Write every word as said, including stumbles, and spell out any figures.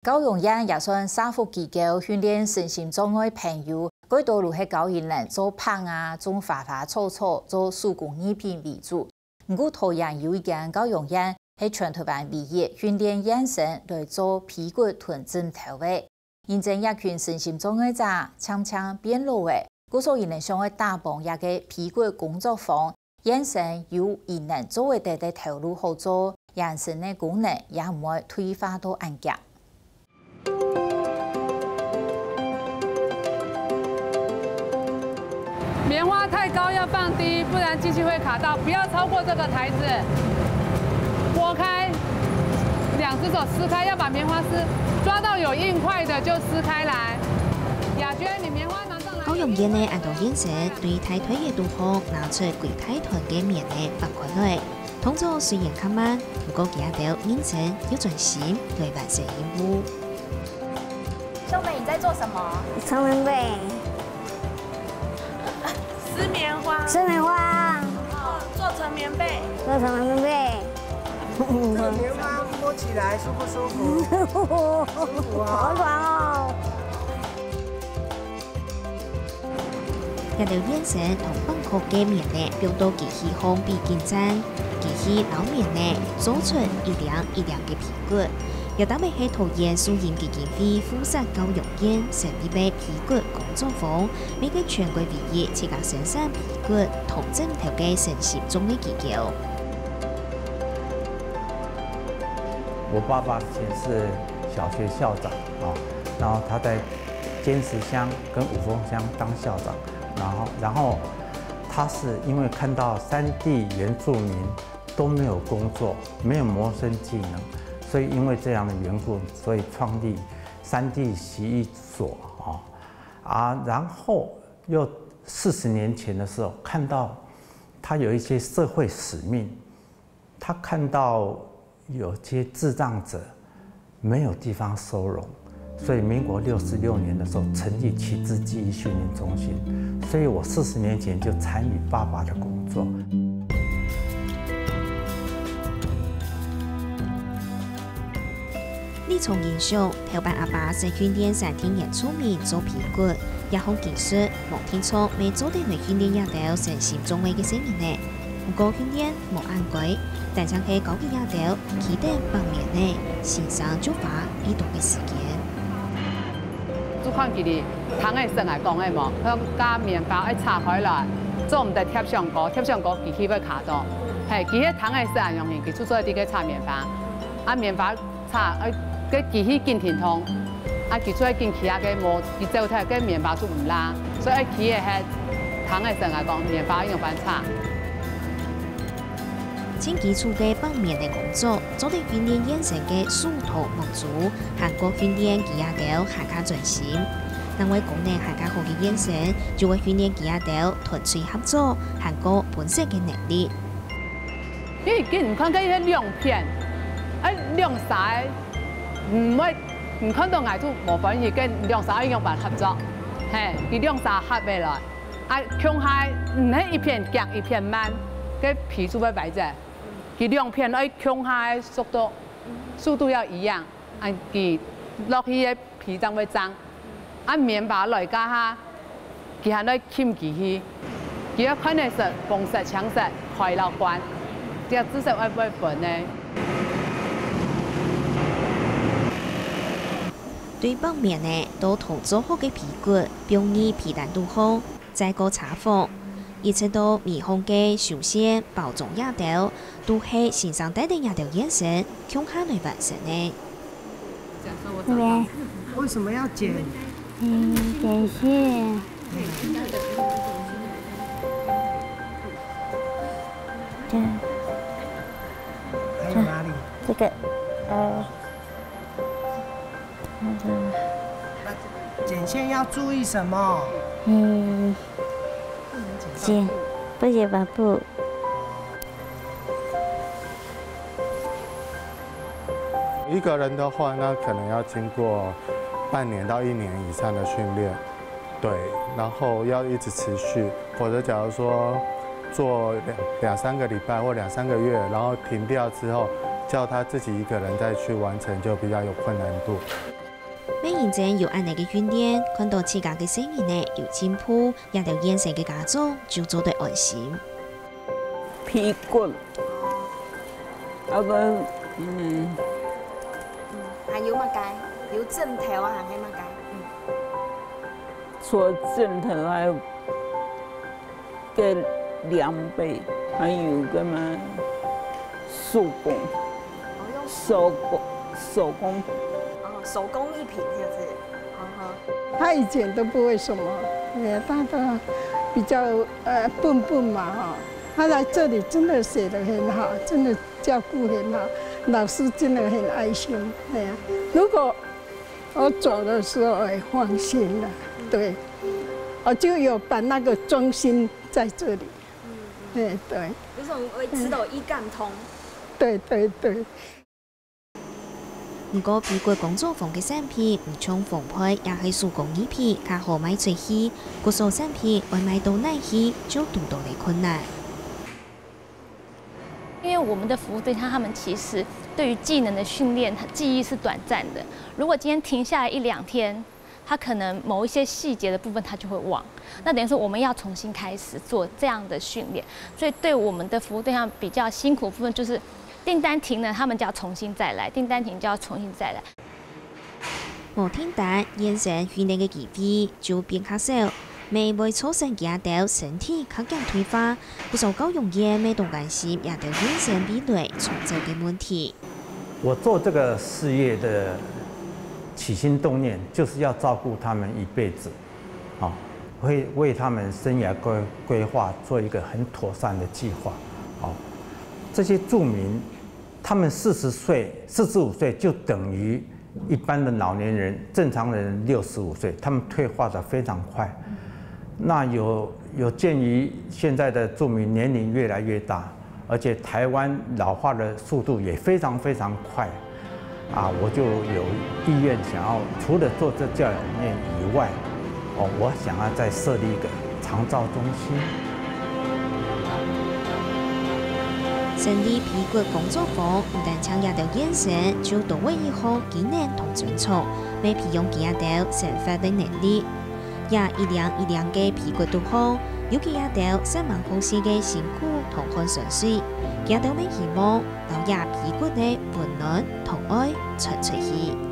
教養院也算社福機構，訓練身心障礙朋友，蓋多都係教佢等做棒啊、種花花草草、做手工藝品為主。毋過桃園有一間教養院係全台灣唯一訓練院生來做鼻骨同枕頭个。因為這群身心障礙者漸漸變老了，故所佢等想愛打幫這个鼻骨工作坊， 院生有佢等做得个頭路好做，院生个功能也毋會退化到恁遽。棉花太高要放低，不然機器會卡到，不要超過這個台子。拨開，兩隻手撕開，要把棉花撕，抓到有硬塊的就撕開來。雅娟，你棉花拿上來。教養院个恁多院生對大台仔肚項拿出幾大團个棉仔放開來。動作雖然較慢，毋過佢兜認真又專心來完成任務。秀美，你在做什麼？成棉被。 撕棉花，撕棉花，哦，做成棉被。做成棉被。这个棉花摸起来舒不舒服？舒服啊。好软哦。這兜院生同放好个棉仔放到機器項比競爭，機器摎棉仔做出一領一領个皮 骨。這兜乜係桃園樹蔭基金會附設教養院成立个皮骨工作坊，乜係全國唯一自家生產皮骨同枕頭个身心障礙機構。我爸爸以前是小學校长啊，然后他在尖石乡跟五峰乡当校长，然后，然后他是因为看到山地原住民都没有工作，没有谋生技能，所以因为这样的缘故，所以创立山地洗衣所啊。啊，然后又四十年前的时候，看到他有一些社会使命，他看到有些智障者没有地方收容，所以民国六十六年的时候成立启智记忆训练中心，所以我四十年前就参与爸爸的工作。你從印象，頭擺阿爸先訓練山地原住民做皮骨，這項技術，無定著乜做得來訓練這兜身心障礙个細人仔。毋過訓練 無恁該，單淨係教佢這兜企等紡棉仔，先生就花幾多个時間。就看佢哩，糖仔色來講个無，像加棉花愛拆開來，做毋得貼上高，貼上高機器會卡到。嘿，佢係糖仔色恁樣形，佢就做得在該拆棉花。啊，棉花 拆，呃，該機器緊停動，啊，佢就愛緊去啊，該無，佢走忒，該棉花就毋罅，所以愛去个係糖仔色來講，棉花愛仰般拆。盡基礎个紡棉个工作，做得訓練院生个手動目珠，還過訓練佢兜還較專心。另外功能還較好个院生，就會訓練佢兜團隊合作，還過分析个能力。 因為佢，你看佢兩片，啊，兩儕毋會，你看到𠊎就無歡喜，佢兩儕愛仰般合作？嘿，佢兩儕合起來，啊，共下毋係一片遽一片慢，該皮就會歪忒。佢兩片愛共下个速度，速度要一樣，恁佢落去个 皮正會正。啊，棉花來該下，佢還愛撳機器，佢愛看得識紅色、青色、開摎關，這至少愛會分呢。對紡棉仔到頭做好个皮骨，放入皮單肚項，再過車縫，一直到米烘个手線包裝這兜，都係先生帶等這兜院生共下來完成个。 對。為什麼要剪？嗯，剪線。这还有哪里？这个，呃，那个，剪线要注意什么？嗯，剪，不剪把布。 一个人的话，那可能要经过半年到一年以上的训练，对，然后要一直持续，否则假如说做两两三个礼拜或两三个月，然后停掉之后，叫他自己一个人再去完成就比较有困难度。每認真有恁呢个訓練，看到自家个細人仔有進步，這兜現成个家長就做得安心。皮骨，啊个，嗯，還有麼个？有枕頭啊，還係麼个？嗯，除了枕頭還有个涼被，還有个嘛，手工，哦，用手工，手工。哦手工藝品這樣子，嗯哼。他以前都不会什么，哎呀，他都比较呃笨笨嘛哈。他来这里真的学得很好，真的照顾很好，老师真的很爱心，哎呀。如果我走的时候，哎，放心了，对，我就有把那个忠心在这里，哎，对，有種會知道一貫通。对对对。毋過皮骨工作坊个產品毋像烘焙也係手工藝品較好賣出去，骨素產品愛賣到哪去就堵到了困難。因为我们的服务对象，他们其实对于技能的训练，记忆是短暂的。如果今天停下来一两天，他可能某一些细节的部分他就会忘。那等于说我们要重新开始做这样的训练，所以对我们的服务对象比较辛苦的部分就是订单停了，他们就要重新再来，订单停就要重新再来。無訂單，現成訓練个機會就變較少，乜會造成佢兜身體較減退化。不少教育院乜當關心這兜現成未來創造个問題。我做这个事业的起心动念，就是要照顾他们一辈子，好，会为他们生涯规规划做一个很妥善的计划，好，这些住民，他们四十岁、四十五岁就等于一般的老年人，正常人六十五岁，他们退化的非常快。那有有鉴于现在的住民年龄越来越大，而且台湾老化的速度也非常非常快，啊，我就有意愿想要除了做这教养院以外，哦，我想要再设立一个长照中心。成立皮骨工作坊，毋單淨這兜現成，就多為一項技能同專長，乜培養佢兜生活个能力。這一領一領个皮骨肚項，有佢兜煞猛好勢个辛苦同汗水，佢兜乜希望摎這皮骨个溫暖同愛傳出去。